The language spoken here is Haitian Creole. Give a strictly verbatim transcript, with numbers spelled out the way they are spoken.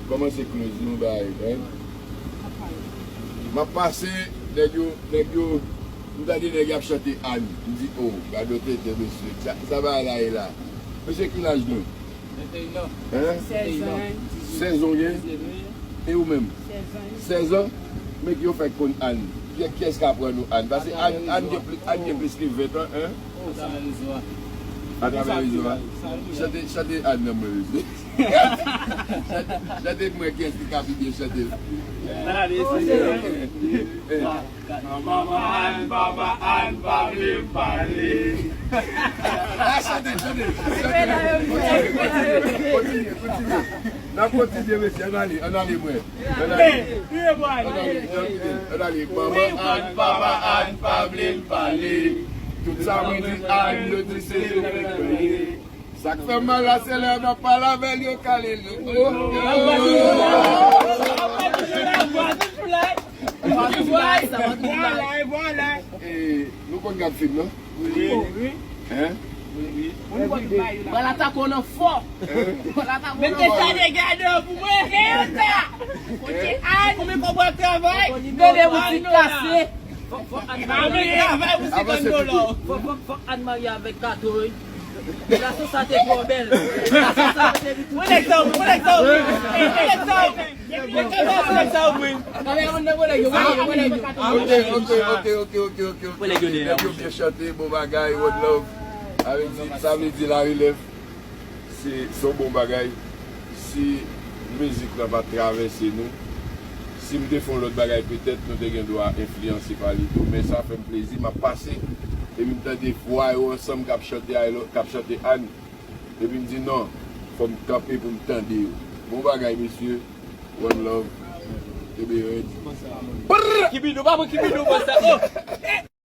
Kòmanse close nou bay, hein? M ap pase, nèg yo, nèg yo, m tande nèg y ap chante Ann. M di, oh, gade yon tenten mesye. Sa, sa bagay la ye la. Mesye, ki laj nou? Venteyen an. Hein? Sèz an. Sèz an w gen? Dizyèm. E ou menm? Sèz an. Sèz an? Men ki yo fèk konn Ann? Kiyès, kiyès k aprann nou Ann? Paske Ann, Ann gen plis, Ann gen plis ke ven an, hein? Atravè rezo a. Atravè rezo a. Chante, chante Ann nan mwen, mesye. Chante, chante pou mwen kiyès ki ka pi byen chante l. Gade, se... Manman Ann, papa Ann, pa vle m pale. Ah, chante, chante, chante. Kontinye, kontinye, kontinye. N ap kontinye, mesye, ann ale, ann ale, mwen. Ann ale. Ann ale, ann ale, ann ale. Manman Ann, papa Ann, pa vle m pale. Tout sa mwen di Ann, yo di se yo k fè l. Sa k fè m mal la, se lè m ap pale avè l, yo kale l. Oh, oh, oh. Vwala, vwala. E, nou konn gad fim, non? Wi. Hein? Wi. Vwala, ta konn an fò. Vwala, ta konn an fò. Mete sa de gade pou mwen. Konbyen kòb w ap travay? Gade boutik kase. Fò, fò Ann marye. Travay pou senkant dola. Fò, fò, fò Ann marye avèk Kato, wi. Gason sa te twò bèl. Gason sa te vin... Pran egzanp, pran egzanp. Pran egzanp. Pran egzanp, wi. Ok, ok, ok, ok, ok, ok, ok. Nèg yo byen chante, bon bagay, one love. Avèk di, sa vle di la relèv. Se, se yon bon bagay. Si mizik lan pa t travèse nou, si m te fè yon lòt bagay, petèt nou te gen dwa enfliyanse pa li tou, men sa fè m plezi, m ap pase, epi m tande vwa yo ansanm k ap chante, k ap chante Ann, epi m di non, fò m kanpe pou m tande yo. Bon bagay, mesye, one love, kenbe rèd. Kibidou, pa pran kibidou konsa, oh!